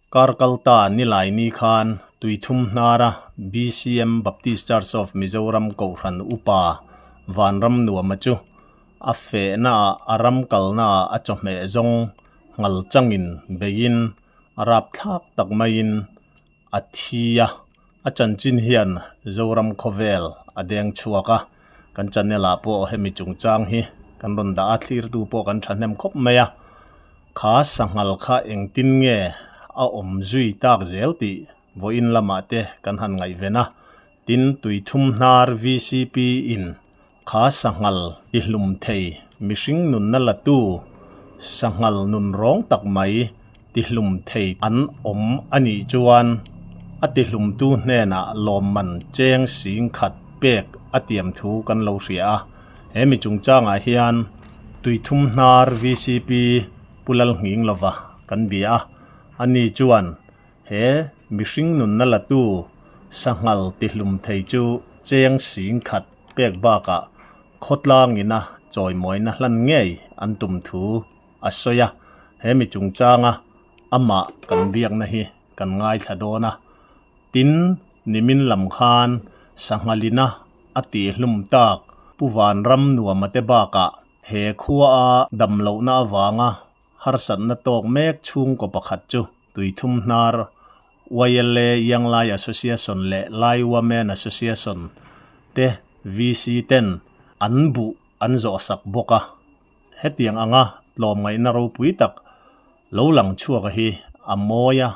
Kar kalta Nilaini khan Tuithum hnara BCM Baptist Church of Mizoram Kohhran Upa Vanram Nuama chu a fehnaah a ram kalnaah a chawhmeh zawng nghal changin beiin a rapthlak tak maiin a thi a, a chanchin hian Zoram khawvel a deng chhuak a, kan channel ah pawh hemi chungchang hi kan rawn dah a, thlirtu pawh kan thahnem khawp mai a, kha sanghal kha engtin nge a awm zui tak zel tih vawiin lamah te kan han ngaihven a, tin Tuithum hnar VCP in Kha sanghal tihlum thei mihring nunna latu sanghal nun rawng tak mai tihlum thei an awm a nih chuan a tihlumtu hnenah lawmman cheng sing khat pek a tiam thu kan lo hria a. He mi chungchangah hian Tuithum hnar vcp Pu Lalnghinglova kan bia a, ani chuan He mihring nunna latu sanghal tihlum thei chu cheng sing khat pek bakah khawtlang ina chawimawina hlan ngei an tum thu a sawi a, he mi chungchanga amah kan biakna hi kan ngaithla dawn a. Tin, nimin lam khan sanghalina a tihlum tak Pu Vanram Nuama te bakah he khuaa damlohna avanga Harsatna tawk mek chhungkaw pakhat chu Tuithum hnar YLA Young Lai Association leh Lai Women Association te VC ten an buh an zawhsak bawk a. Hetiang anga tlawmngaihna ropui tak lo lang chhuaka hi a mawi a,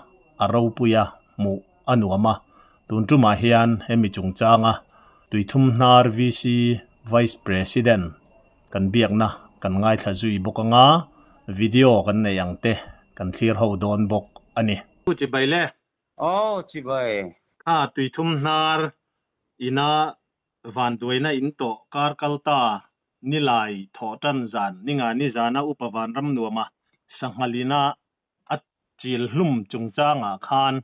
a ropui a, hmuh a nuam a. Tun tumah hian hemi chungchanga Tuithum hnar VC Vice President Kan biakna kan ngaithla zui bawk anga, video kan neih ang te kan thlir ho dawn bawk a ni. Pu Chibai le. Aw Chibai. Kha Tuithum hnar ina vanduaina in tawh kar kal ta Nilai thawh tan zan ninga ni zana Upa Vanram nuama Sanghalina a chil hlum chungchangah khan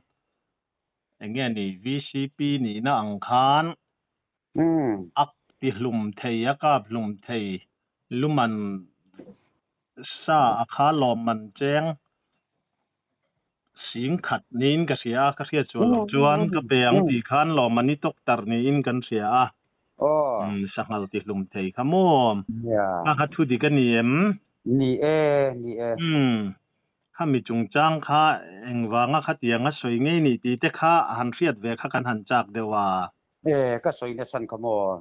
Eng nge ni VCP nihna ang khan a ti hlum thei, a kap hlum thei, luman sa a kha lawmman cheng sing khat niin ka hria a, ka hriat chuan loh chuan ka pe ang tih khan lawmman i tawk tar niin kan hria a, sanghal ti hlum thei kha maw? Kha kha thu dik a ni em? Ni e, ni e. Khami chungchang kha engvanga khatiang a sawi ngei nih tih te kha a han hriat ve kha kan han chak deuh a. E, ka sawi nasan kha maw?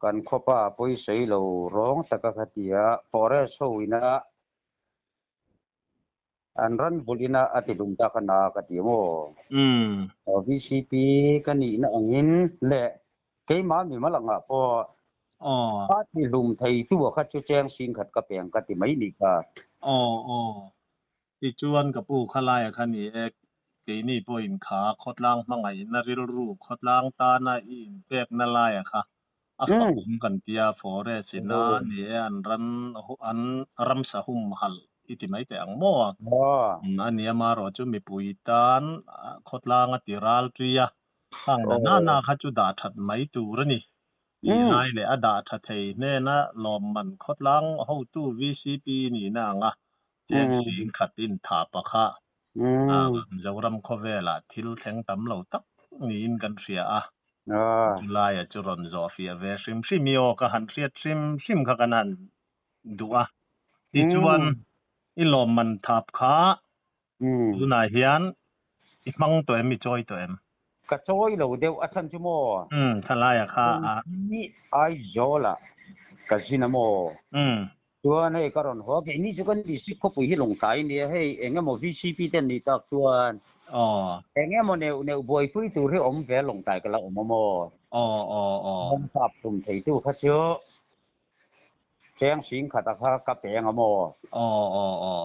Kan khawpa pawi sawi lo rawng taka kha ti a, forest ho ina an ran vulh ina a ti hlum ta kha na ka ti maw? VCP ka nihna angin leh keimah mimal angah pawh a ti hlum thei tu a kha chu cheng sing khat ka peng ka ti mai nih kha. Aw aw. Tichuan ka pu kha laia kha ni e, keini pawhin kha khawtlang hmangaihna rilru khawtlang tana i inpekna laia kha a fak awm kan tia forest ina ni e an ran an ramsa humhalh i ti mai teh ang maw? A nia marawh chu mipui tan khawtlang a ti ral tui a, Khang na na na kha chu dah that mai tur a ni. Tih lai leh a dah tha thei hnena lawmman khawtlang hotu VCP nihna anga cheng sing khat in tha pakha Mizoram khawvelah thil thleng tam lo tak niin kan hria a. Chulaia chu rawn zawh fiah ve hrim hrim i aw ka han hriat hrim hrim kha kan han duh a. Tichuan i lawmman thap kha Tunah hian i hmang tawh em, i chawi tawh em? Ka chawi lo deuh a chhan chu maw? Umm, thlalaiah kha a. Hi Aizawlah ka zin a maw? Umm. Chuan hei ka rawn haw a, keini chu kan district khawpui hi Lawngtlai a nia, hei eng emaw VCP te an nih tak chuan Aw. Eng emaw neuh neuh buaipui tur hi awm ve Lawngtlai ka la awm a maw? Aw aw aw. Chuan kap hlum theitu kha chu Cheng sing khat a kha ka peng a maw? Aw aw aw.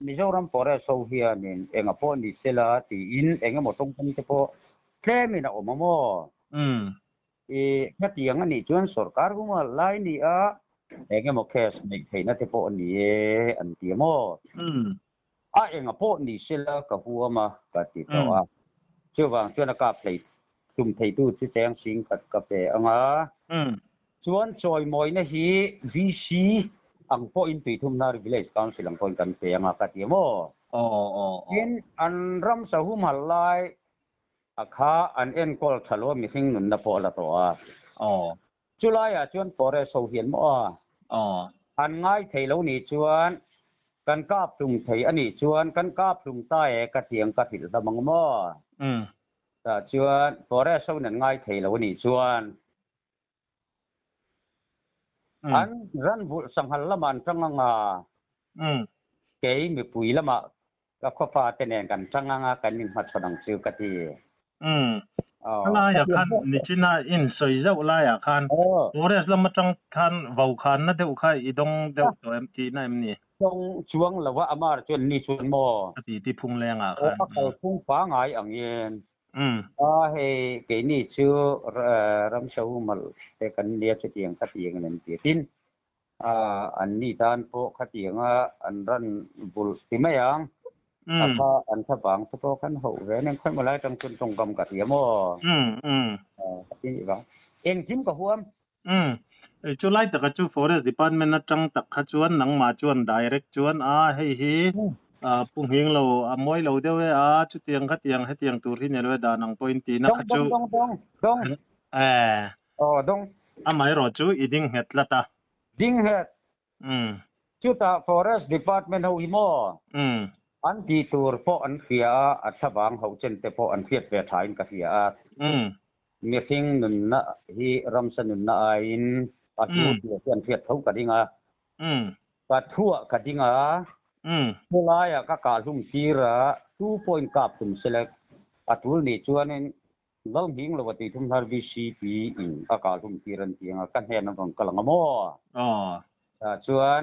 Mizoram Forest ho hianin enga pawh ni sela tiin eng emaw tawngkam te pawh tlemin a awm a maw? I khatiang a nih chuan sorkar hunga lai ni a eng emaw case neih theihna te pawh a ni e an ti a maw? A enga pawh ni sela ka huam a ka ti tawh a. Chuvang chuan a kap hlei tum theitu chu cheng sing khat ka pe ang a. Chuan chawimawina hi VC ang pawhin Tuithumnar Village Council ang pawhin kan pe ang a ka ti a maw? Aw aw aw. Tin, an ramsa humhalh lai a kha an enkawl tha lo a, mihring nunna pawh a la tawh a. Aw. Chulaiah chuan forest ho hian maw a? Aw. An ngai thei lo nih chuan kan kap hlum thei a nih chuan kan kap hlum ta e ka tiang ka hrilh hlawm ang maw? Umm. Tah chuan forest ho in an ngai thei lo a nih chuan an ran vulh sanghal lamah an tang ang a, kei mipui lamah ka khawpa te nen kan tang ang a, kan inhmachhawn ang chu ka ti. A laiah khan nichina insawi zauh laiah khan forest lam atang khan vokhanna deuh kha i dawng deuh tawh em tihna em ni? Dawng chuang lo a, amar chuan ni chuan maw? A ti ti phung lengah khan. A kalphung pangai angin A hei keini chu ramsa humal te kan nia chutiang khatiang in an ti a tin an ni tan pawh khatianga an ran bulh ti mai ang a kha an thla vang te pawh kan hauh ve nen khawi malai atang chuan tawngkam ka hria maw ka ti nih vang engkim ka huam. Umm. Chu lai taka chu Forest Department atang tak kha chuan nangmah chuan direct chuan a hei hi pu nghing lo a mawi lo deuh e a chutiang khatiang hetiang tur hi ni lo e dan ang pawhin tihna kha chu Dawng dawng dawng dawng. Eh. Aw dawng. Amaherawh chu i ding nghet tlat a. Ding nghet. Umm. Chutah Forest Department ho hi maw? Umm. An tih tur pawh an hria a, a thlavang ho chen te pawh an hriat ve thain ka hria a. Umm. Mihring nunna hi ramsa nunna aiin a hlu tih hi an hriat tho ka ding a. Umm. Ka thuah ka ding a. Umm. Khawlaiah ka kahhlum tir a, tu pawhin kap tum sela a tul nih chuanin Lal hming lo a tih thum hnar VCP in a kah hlum tir an ti ang a, ka hnen an rawn kal ang a maw? Aw. Tah chuan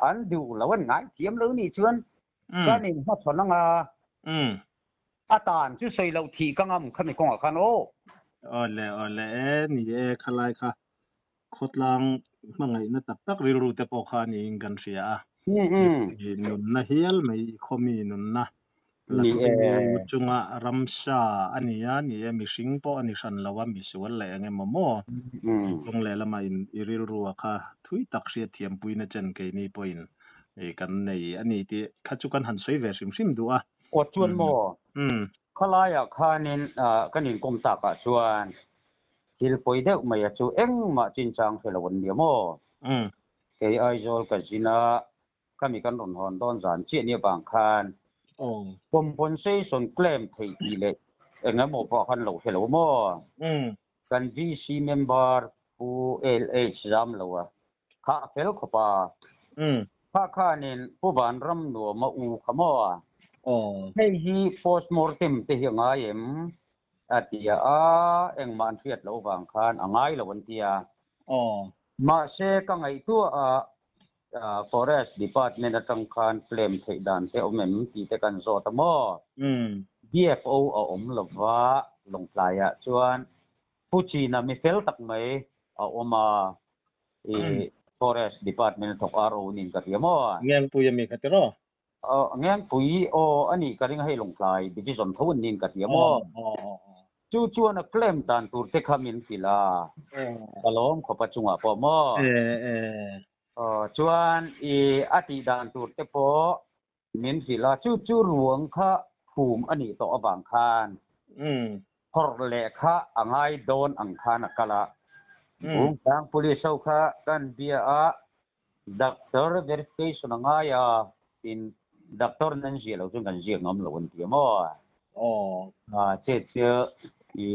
an duh lo an ngai thiam lo nih chuan kan in hmachhawn ang a, a tan chu sawi loh thih ka ngam khami kawngah khan aw. Aw le aw le e ni e khalai kha khawtlang hmangaihna tak tak rilru te pawh kha niin kan hria a. Nunna hial mai khawmi nunna lathu chunga ramsa a ni a, ni e mihring pawh a ni hran lo a, misual leh eng emaw maw kawng lehlamah in i rilru a kha thui tak hriatthiampuina chen keini pawhin kan nei a ni tih kha chu kan han sawi ve hrim hrim duh a. Aw chuan maw? Khalaiah khanin kan inkawm takah chuan Thil pawi deuh mai a chu engmah chinchang hre lo an nia maw? Kei Aizawl ka zin a, khami kan rawn hawn dawn zan chiah nia vang khan compensation claim theih tih leh eng emaw pawh khan lo hre lo maw? Kan VC member Pu LH zam lo a, kha a fel khawp a, kha khanin Pu Vanram nuam a u kha maw? Hei hi postmortem te hi a ngai em? A ti a, engmah an hriat loh vang khan a ngai lo an ti a. Mahse ka ngaihtuah a, Forest Department atang khan claim theih dan te awm em tih te kan zawt a maw? DFO a awm lova Lawngtlaiah chuan Pu China mi fel tak mai a awm a, i Forest Department a thawk RO niin ka hria maw? Ngengpui a mi kha tiraw? Ngengpui aw a nih ka ring a hei Lawngtlai Division tho an niin ka hria maw? Chu chuan a claim dan tur te kha min hrilh a, ka lawm khawp a chungah pawh maw? Chuan i a tih dan tur te pawh min hrilh a, chu chu ruang kha phum a nih tawh avang khan phawrh leh kha a ngai dawn ang khan a kal a, Bungtlang Police ho kha kan bia a, Doctor verification a ngai a, tin doctor nan ziah lo chuan kan ziak ngam lo an ti a maw? Aw. A che chu i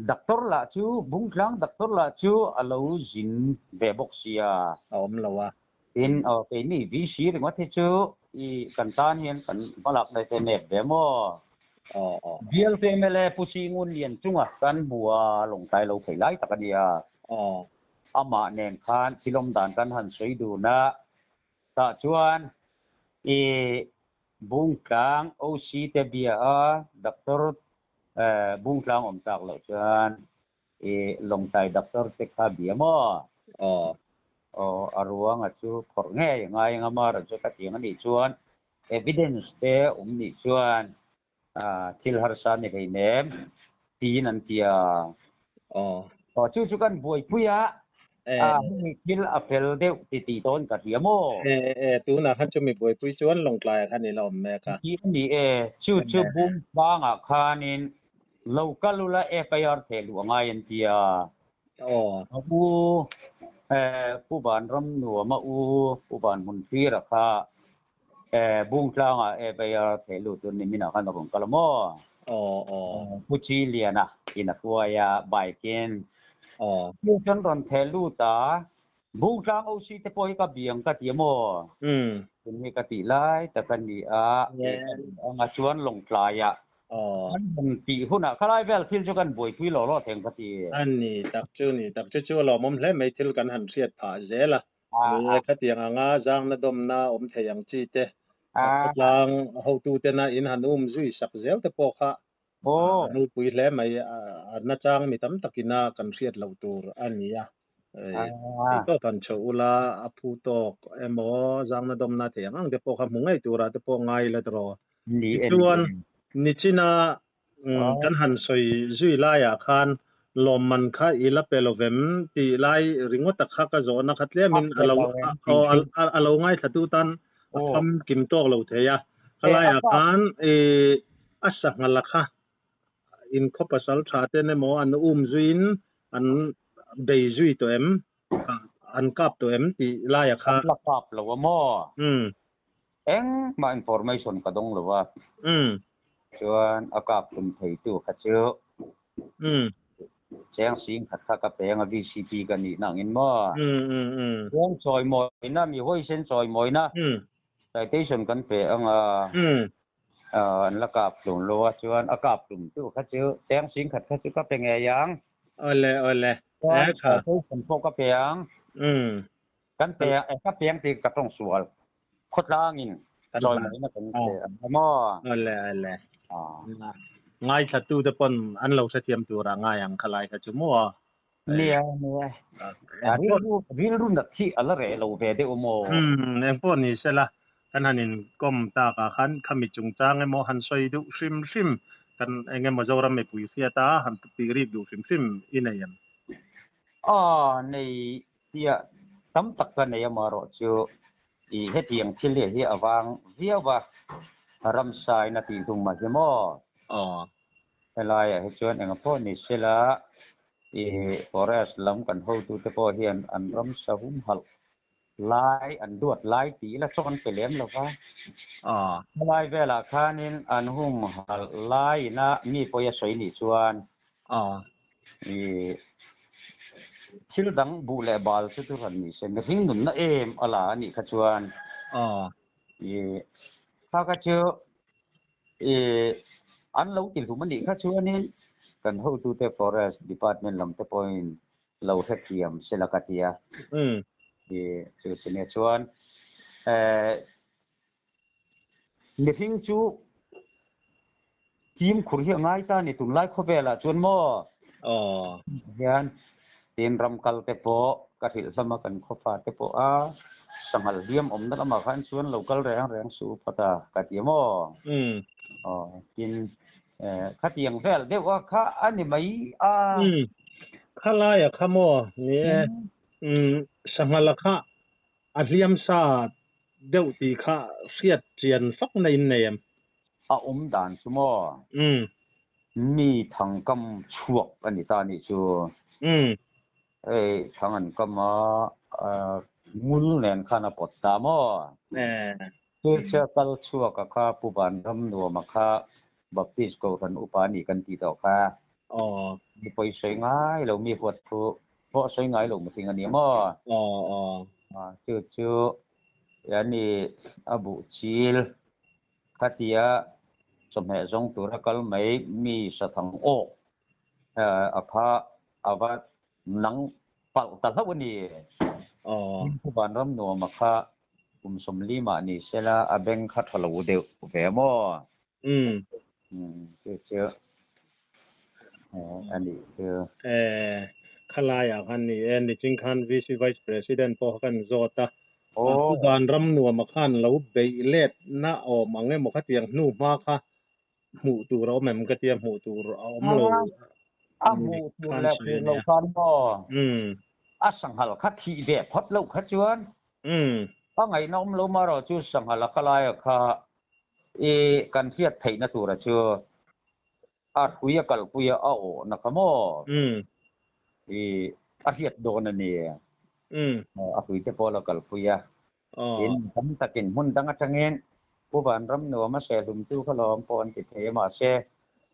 doctor lah chu Bungtlang doctor lah chu a lo zin ve bawk sia. A awm lo a. Tin aw keini VC ringawt hi chu i kan tan hian kan hmalak na te nep ve maw? Aw aw. Bial te mla Pu Singun Lian chunga kan hmu a, lawngtlai lo phei lai tak a nia. Aw. Amah nen khan thilawm dan kan han sawi dun a, tah chuan i Bungtlang OC te bia a, Doctor Bungtlang awm tak loh chuan i Lawngtlai Doctor te kha bia maw? Aw. Aw, a ruanga chu phawrh ngei a ngai ang a, mara chu ka tiang a nih chuan evidence te awm nih chuan thil harsa ni hlei nem tiin an ti a. Aw. Aw, chu chu kan buaipui a. A hemi thil a fel deuh ti tih dawn ka hria maw? E e tunah khan chumi buaipui chuan Lawngtlaiah khan i la awm mek a. Ti a ni e, chu chu Bungtlangah khanin lo kal ula FIR theh luh a ngai an ti a. Aw. A u Pu Vanram nuam a u Pu Vanhmunthira kha Bungtlangah FIR theh lut tur niminah khan a rawn kal a maw? Aw aw. Pu Chiliana in a hruai a bike in. Aw. Chu chuan rawn theh lut a, Bungtlang OC te pawh hi ka biang ka ti a maw? Tun hi ka tih lai tak a ni a, anga chuan Lawngtlaiah kan rawn tih hunah khalai vel thil chu kan buaipui lawh lawh theng ka ti. A ni tak chu ni tak chu chu a lawmawm hle mai thil kan han hriat phah zel a. Ni e, khatiang anga zangna dawmna awm thei ang chi te, a khawtlang hotutena in han um zui sak zel te pawh kha a ropui hle mai. A nachang mi tam takina kan hriat loh tur a ni a. Theihtawp han chhoh ula, a phu tawk emaw zangna dawmna thei ang ang te pawh kha hmu ngei turah te pawh ngai la tawh. Tichuan, nichina Kan han sawi zui laiah khan lawmman kha i la pe lo vem tih lai ringawt a kha ka zawhna kha tlemin a lo a lo ngaithlatu tan a fam kim tawk lo thei a. Kha laiah khan i a sangha la kha inkhaw pasal tha ten emaw an um zuiin an bei zui tawh em, an kap tawh em tih laiah kha. An la kap lo a maw? Engmah information ka dawng lo a. Chuan a kap hlum theitu kha chu cheng sing khat kha ka peng a VCP ka nih na angin maw? Chuan chawimawina mi huaisen chawimawina citation kan pe ang a, an la kap hlum lo a, chuan a kap hlum tu kha chu cheng sing khat kha chu ka pe ngei ang. Awle awle. Chuan citation pawh ka pe ang. Kan pe ka peng tih ka tawng sual. Khawtlangin chawimawina kan pe ang a maw? Awle awle. Ngaithlatute pawn an lo hrethiam turah ngai ang khalai kha chu maw? Nia nia. Rilru rilru nat hi a la reh lo ve deuh maw? Umm engpawh ni sela kan han inkawm takah khan khami chungchang emaw han sawi duh hrim hrim kan eng emaw Zoram mipui hriata han tih rik duh hrim hrim i nei em? Aw nei Tia tam tak ka nei amarawh chu i hetiang thil leh hi a vang viau va, ramsain a tih hlum a hi maw? Aw. Helaiah hi chuan enga pawh ni sela i forest lam kan hotute pawh hian an ramsa humhalh lai an duat lai tih ila chaw an pe lem lo va. Aw. Helai velah khanin an humhalh laiina mi pawi a sawi nih chuan Aw. I thil dang buh leh bal chu chu hran ni se, mihring nunna em a la a nih kha chuan. Aw. I kha kha chu i an lo ti hlum a nih kha chuanin kan hotute Forest Department lam te pawhin lo hrethiam sela ka ti a. I chu chu nia chuan eh Mihring chu fimkhur hi a ngai ta a ni tunlai khawvelah chuan maw? Aw. Hian tin ram kal te pawh ka hrilh hlama kan khawfa te pawh a sanghal hliam awmna lamah khan chuan lo kal reng reng suh phawt a ka ti a maw? Umm. Aw tin khatiang vel deuh a kha a ni mai a. Umm. Khalaia kha maw ni e. Umm sanghal a kha A hliam sa deuh tih kha hriat chian fak na in nei em? A awm dan chu maw? Umm. Mi thang kam chhuak a ni ta nih chu. Umm. Hei thang an kam a, ngul nen khan a pawt ta maw? Eh. Chu chiah kal chhuak a kha Pu Vanramnuama kha Baptist Kohhran upa a nih kan tih tawh kha. Aw. Mi pawi sawi ngai lo, mi huat thu pawh sawi ngai lo mihring a ni maw? Aw aw. Chu chu yani a buh chil khatia chawhmeh zawng tura kal mai mi sathang awk a kha a va nang palh ta hlauh a ni. Aw. Vanram nuam a kha kum sawmlimah ni sela a beng kha tha lo deuh ve maw? Umm. Umm chu chu a nih chu. Eh khalaiah khan ni e niching khan VC Vice President pawh kha kan zawt a. Aw. Vanram nuama khan lo beih let na awm ang emaw khatiang hnu hma kha hmuh tur a awm em ka tia hmuh tur a awm lo. A hmuh tur leh tur lo khan maw? Umm. A sanghal kha thih ve phawt loh kha chuan a ngaihna awm lo marawh chu sanghal a kalaia kha i kan hriat theihna tura chu a hrui a kalpui a a awhna kha maw i a hriat dawn a ni. A hrui te pawh a la kalpui a. Tin, tam takin hmun dang atangin Pu Vanramnuama sehlumtu kha lawm pawh an ti thei a, mahse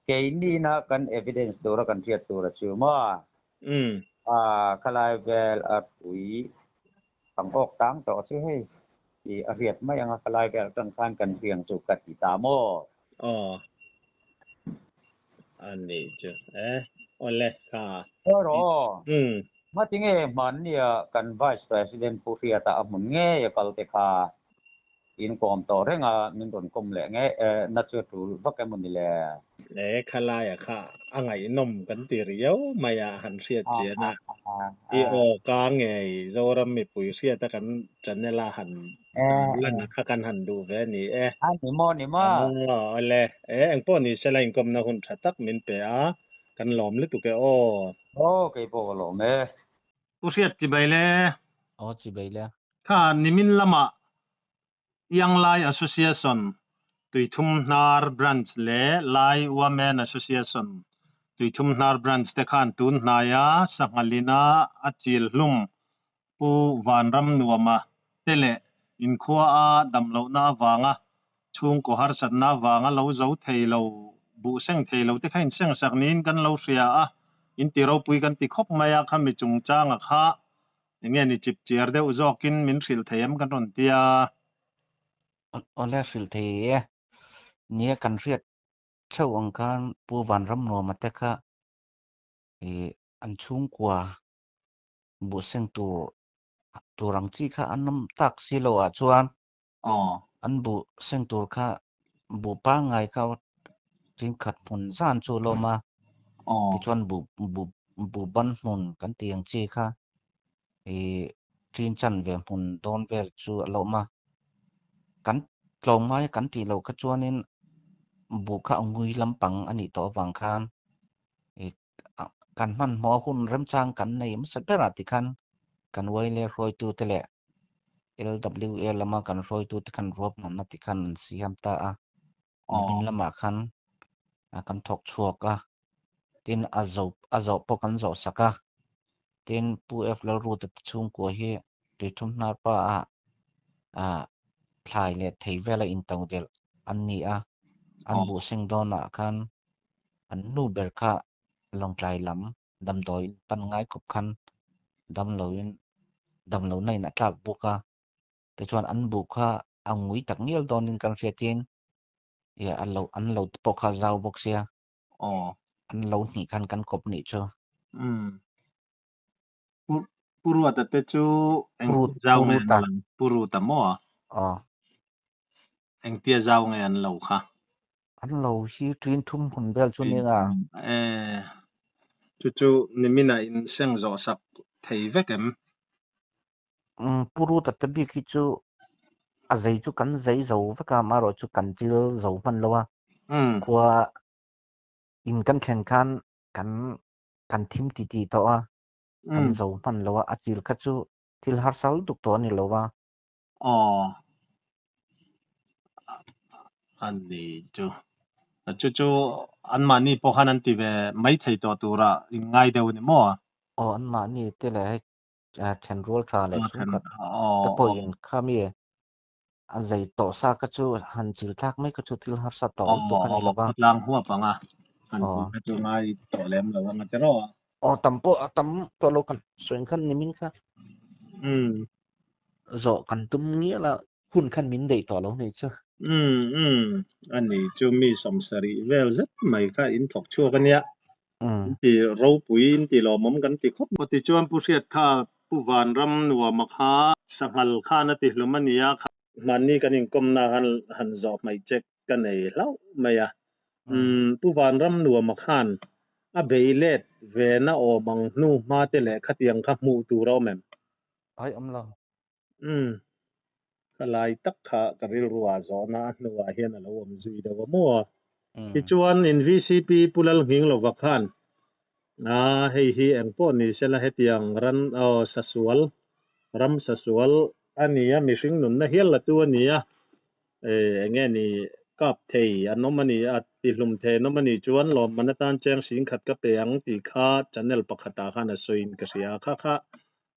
keinina kan evidence tura kan hriat tura chu maw Khalai vel a pui ang awk tang tawh chu hei i a hriat mai anga khalai vel atang khan kan hriang chu ka ti ta maw? Aw a nih chu e awle kha. Aw rawh aw. Ngatinge hmannia kan Vice President Pu Hriata a hmun ngei a kal te kha Inkawm tawh reng a, min rawn kawm leh nge e, na chu a tul vak emaw ni le? E, khalaia kha a ngaihnawm kan ti riau mai a, han hriat chian a. I aw ka ngei Zoram mipui hriat a kan channel a han lan a kha kan han duh ve a ni e. A ni maw, ni maw? Aw, awle. E, engpawh ni sela inkawmna hun tha tak min pe a, kan lawm lutuk e aw. Aw, kei pawh ka lawm e. Pu Hriat chibai le. Aw chibai le. Kha nimin lamah Young Lai Association, Tuithum Hnar Branch leh Lai Women Association, Tuithum Hnar Branch te khan tun hnaia Sanghalina a chil hlum Pu Vanramnuama te leh inkhua a damlohna avanga chhungkaw harsatna avanga lo zo thei lo, buh seng thei lo te kha inseng sak niin kan lo hria a, in ti ropui kan ti khawp mai a, khami chungchanga kha enge ni chip chiar deuh zawkin min hrilh thei em kan rawn ti a. Awle hrilh thei e, nia kan hriat theuh ang khan Pu Vanramnuama te kha ih an chhungkua buh seng tur tur ang chi kha an awm tak si lo ah chuan An buh seng tur kha buh pangngai kha tingkhat hmun zan chu a lawm a, tichuan buh buh buh ban hmun kan tih ang chi kha ih ṭin chan ve hmun dawn vel chu a lawm a. Kan tlawm ngai kan tih loh kha chuanin buh kha a ngui lampang a nih tawh avang khan ih kan hmanhmawh hun remchang kan nei hmasa berah tikhan kan uai leh hruaitute leh LWA lama kan hruaitute khan ruahmanna ti khan an siam ta a, nimin lamah khan kan thawk chhuak a, tin a zo a zawh pawh kan zawh sak a, tin Pu F Lalruta te chhungkua hi Tuithum hnar pa ah ah thlai leh thei vela into delh an ni a, an buh seng dawnah khan an nu ber kha Lawngtlai lam damdawiin pan ngai khawp khan damloin damlohna in a tlak bawk a, tichuan an buh kha a ngui tak ngial dawnin kan hriatin ia a lo an lo te pawh kha a zau bawk sia an lo hnih khan kan kawp nih chu. Umm. Pu Pu Ruata te chu engtia zau nge an lo? Pu Ruta maw? Aw. Engtia zau nge an lo kha? An lo hi ṭin thum hun vel chu nia nga. E, chu chu niminah in seng zawh sak thei vek em? Umm, Pu Ruta te bik hi chu a zei chu kan zei zo vek a, amaherawh chu kan chil zo hman lo a. Khua in kan thlen khan kan kan thim ti tih tawh a, kan zo hman lo a, a chil kha chu thil harsa lutuk tawh a ni lo a. Aw, a ni chu. Chu chu anmahni pawh khan an ti ve mai thei tawh tura in ngai deuh a ni maw? Aw, anmahni te leh hei thenrual tha leh chhungkhat te pawhin khami a zei tawh sa kha chu han chil thlak mai kha chu thil harsa tawh lutuk a ni lo va. Aw, khawtlang huap ang a, han tih kha chu ngai tawh lem lo ang a ti rawh. Aw, tam pawh a tam tawh lo kan sawi khan nimin kha. Umm. Zawh kan tum ngial a, hun khan min daih tawh lo nih chu. Umm umm, a ni chu mi sawmsarih vel zet mai kha in thawk chhuak a nia. In ti ropui, in ti lawmawm kan ti khawp. Aw tichuan Pu Hriat kha Pu Vanram Nuama kha sanghal khan a ti hlum a nia. Hmanni kan inkawmna khan han zawh hmaih che ka nei hlauh mai a. Umm Pu Vanram Nuama khan a bei let ve na awm ang hnu hma te leh khatiang kha hmuh tur a awm em? Ai awm lo. Umm ka lai tak kha ka rilru ah zawhna a hnuah hian a lo awm zui deuh a maw? Tichuan in VCP Pu Lalnghing lova khan. A hei hi eng pawh ni sela hetiang ran aw sasual ram sasual a ni a mihring nunna hial la tu a ni a eng nge ni kap thei an awm a ni a tihlum thei an awm a nih chuan lawmman atan cheng sing khat ka pe ang tih kha channel pakhatah khan a sawiin ka hria a kha kha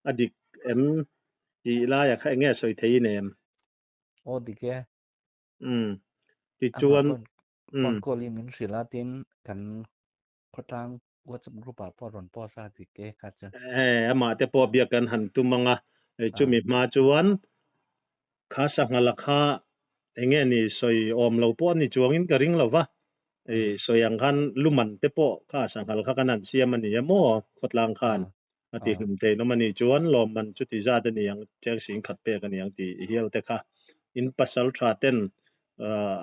a dik em tih laiah kha eng nge a sawi thei in em? Aw dik e. Umm tichuan phone call hi min hrilh a tin kan khawtlang WhatsApp group ah pawh rawn post a dik e kha chu. E amah te pawh biak kan han tum ang a, chumi hma chuan kha sangha kha eng nge ni sawi awm lo pawh a ni chuangin ka ring lo va, sawi ang khan luman te pawh kha sanghal kha kan han siam a ni a maw khawtlang khan a ti hlum thei nawm a nih chuan lawmman chuti zat a ni ang cheng sing khat pek a ni ang tih hial te kha in pasal tha ten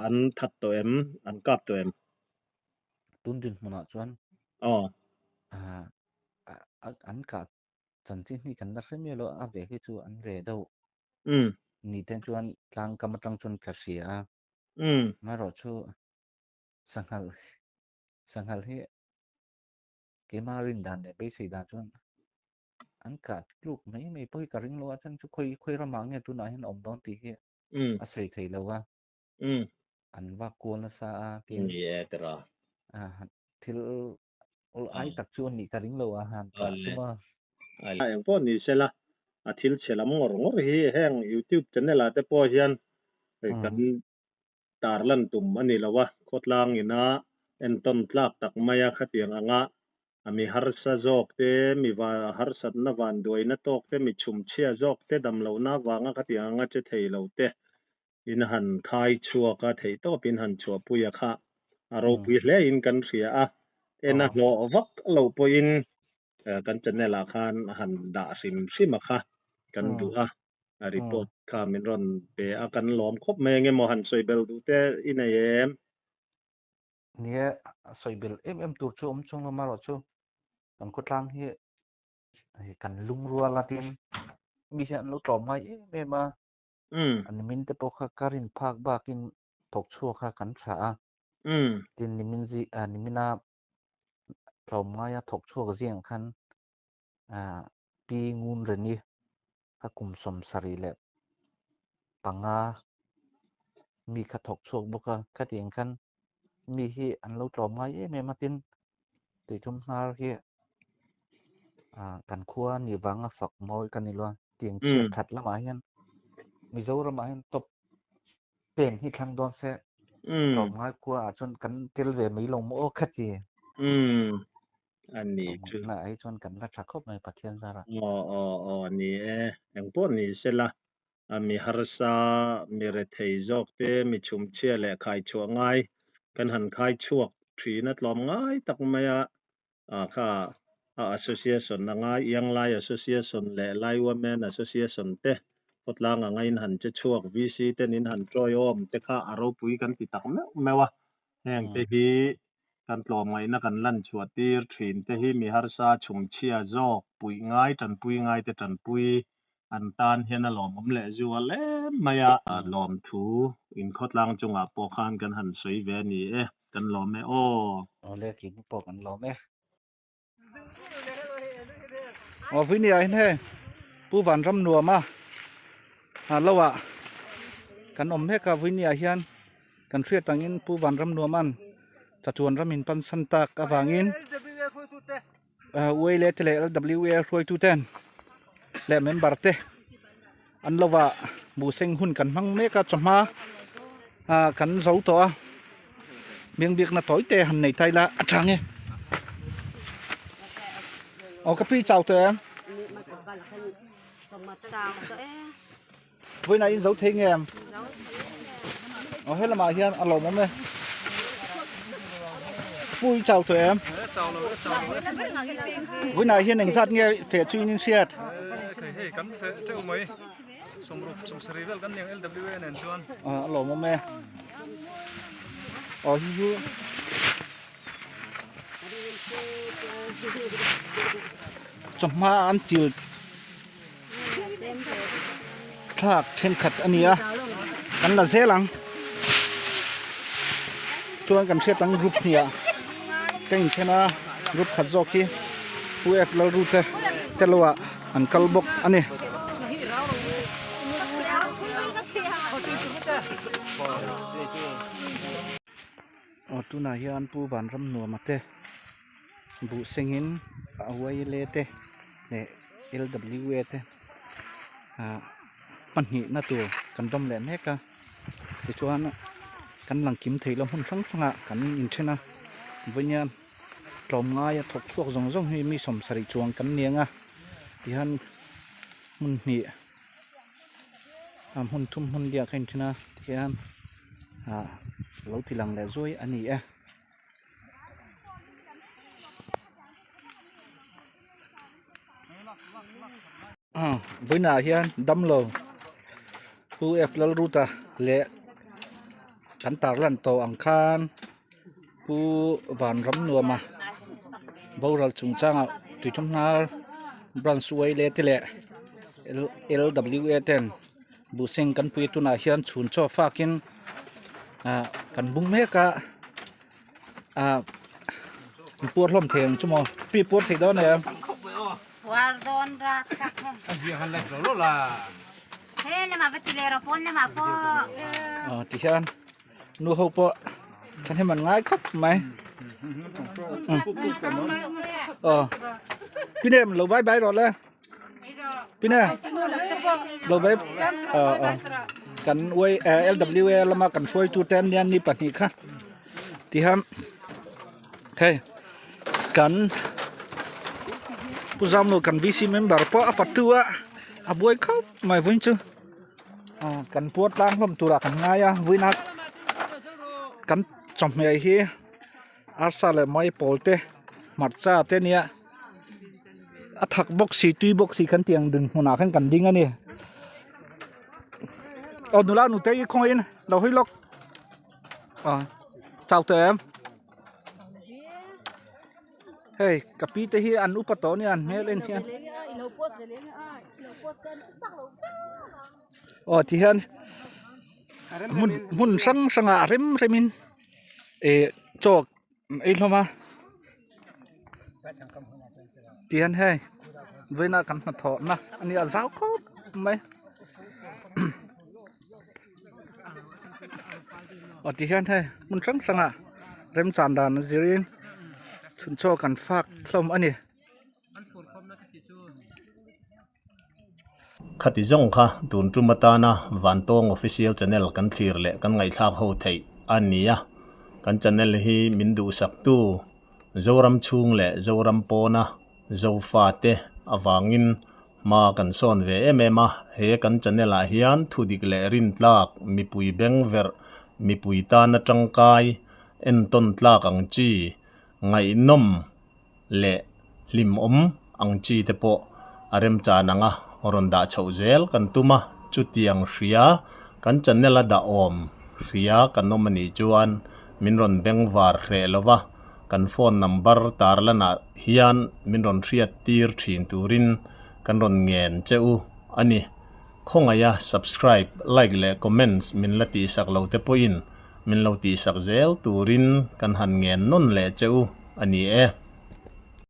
an that tawh em an kap tawh em? Tun dinhmunah chuan an kah chanchin hi kan la hre miah lo a ve hi chu an ve deuh ni te chuan tlang kam atang chuan ka hria a amaherawh chu sanghal sanghal hi keimah rin dan leh beisei dan chuan an kah tluk mai mai pawh hi ka ring lo a chhan chu khawi khawi ramah nge tunah hian a awm dawn tih hi a sawi thei lo a. An vak kual nasa a tin. Ni e tira. Thil awl ai tak chu an nih ka ring lo a han kah chum a. Eng pawh ni sela a thil chhe lam ngawr ngawr hi heng YouTube channel ah te pawh hian kan tarlan tum a ni lo a, khawtlang ina entawn tlak tak mai a khatiang anga a mi harsa zawk te, mi harsatna vanduaina tawk te, mi chhumchhia zawk te, damlohna avanga khatiang anga che thei lo te In han khai chhuak a, theihtawp in han chhuahpui a kha a ropui hle in kan hria a, en a hlawh vak lo pawhin kan channel ah khan han dah hrim hrim a kha kan duh a, a report kha min rawn pe a, kan lawm khawp mai eng emaw han sawi bel duh te i nei em? Nia, sawi bel em em tur chu awm chung lo marawh chu kan khawtlang hi kan lungrual a tin mi hian an lo tlawm ngai em em a, An nimin te pawh kha ka rin phak bakin thawk chhuak kha kan tha a. Tin nimin zi ah nimina tlawm ngaia thawk chhuak ziang khan ah Pi Ngun Reni kha kum 75 mi kha thawk chhuak bawk a. Khatiang khan mi hi an lo tlawm ngai em em a tin tuithum hnar hi ah kan khua ni vanga fak mawi ka ni lo a. Tiang chhiat that lamah hian Mizoramah hian top ten hi thlang dawn se tlawm ngai khua ah chuan kan tel ve mai lo maw aw khati. A ni chu. Na ai chuan kan la tha khawp mai Pathian zarah. Aw aw aw ni e engpawh ni sela a mi harsa mi rethei zawk te mi chhumchhia leh khai chhuah ngai kan han khai chhuak thin a tlawm ngai tak mai a Ah kha a association anga Young Lai Association leh Lai Women Association te khawtlang anga in han che chhuak VC ten in han tawiawm te kha a ropui kan ti tak meuh meuh a, heng te hi kan tlawmngaihna kan lan chhuah tir thin te hi mi harsa chhumchhia zawk puih ngai tanpui ngai te tanpui an tan hian a lawmawm leh zual em mai a, lawmthu in khawtlang chungah pawh khan kan han sawi ve a ni e. Kan lawm e aw. Awle keini pawh kan lawm e. Aw vui nia hin he Pu Vanram nuam a a lo ah kan awm mek a vui nia hian kan hriat angin Pu Vanram nuam an chatuan ram in pan san tak avangin UALA te leh LWA hruaitu ten leh member te an lo ah buhseng hun kan hmang mek a chawhma ah kan zo tawh a miang biakna tawi te han nei ta ila a tha nge aw ka pi chau tawh em Vawiinah in zo thei nge em? Aw he lamah hian a lawmawm e. Pu i chau tawh em? Vawiinah hian engzat nge feh chu in inhriat? Hei kan feh teuh mai. Sawmruk sawmsarih vel kan ni ang LWA nen chuan. A lawmawm e. Aw hi hi chawhma an chil thlak thenkhat a ni a kan la zel ang chuan kan hriat ang group hnih ah ka inthen a group khat zawk hi. Pu F Lalrute te lo ah an kal bawk a ni. Aw tunah hian Pu Vanramnuama te buh sengin a uaile te leh LWA te ah hmanhihna tur kan dawm leh mek a tichuan kan lang kim theih loh hmun hrang hrangah kan inthen a vawinia tlawmngaia thawk chhuak zawng zawng hi mi sawmsarih chuang kan ni ang a tihian hmun hnih a hmun thum hmun liak a inthen a tihian ah lo ti lang leh zuai a ni e. Vawiinah hian damlo Pu F Lalruta leh kan tarlan tawh ang khan Pu Vanramnuama boral chungchangah Tuithumhnar branch uaile te leh L_W_A ten buhseng kan pui tunah hian chhun chaw fakin ah kan bung mek a. Ah an puar hlawm thei ang chu maw pi puar thei dawn em Puar dawn ra tak he. A hian han like lo lo la. He lama va ti le ro pawn lama pawh. Ah ti hian nu ho pawh thahnem an ngai khawp mai. Aw pi nem lo bye bye rawh le. Pi ne lo bye aw aw kan uai LWA lama kan hruaitu te an nia ni pahnih kha ti hian hei kan Pu Zamlo kan VC member pawh a fatu a a buai khawp mai vawiin chu kan puar tlang hlawm turah kan ngai a vawiin a kan chawhmeh hi arsa leh mai pawl te hmarcha te nia a thak bawk si tui bawk si kan tih ang dinhmunah khan kan ding a ni aw nula nute hi khawngaihin lo hawi lawk aw chau tawh em hei ka pi te hi an upa tawh ania an hmel en hian aw ti hian hmun hmun hrang hrangah a rem remin ih chaw ei hlawm a ti hian hei vawiinah kan hnathawhna a nia zau khawp mai aw ti hian hei hmun hrang hrangah remchan dan a zirin chhun chaw kan fak hlawm a ni. Khati zawng kha tun tum atana Vantawng Official Channel kan thlir leh kan ngaihthlak ho theih a ni a. Kan channel hi min duhsaktu Zoram chhung leh Zoram pawna Zofate avangin hma kan sawn ve em em a. He kan channel ah hian thudik leh rintlak, mipui bengverh, mipui tana tangkai, entawn tlak ang chi, ngaihnawm, leh hlimawm ang chi te pawh a remchan ang a, rawn dah chhoh zel kan tum a, chutiang hria kan channel a dah awm hria kan awm a nih chuan min rawn bengvar hreh lo va, kan phone number tarlanah hian min rawn hriat tir thin turin kan rawn ngen che u a ni. Khawngaih a subscribe, like leh comments min la tihsak lo te pawhin min lo tihsak zel turin kan han ngen nawn leh che u a ni e.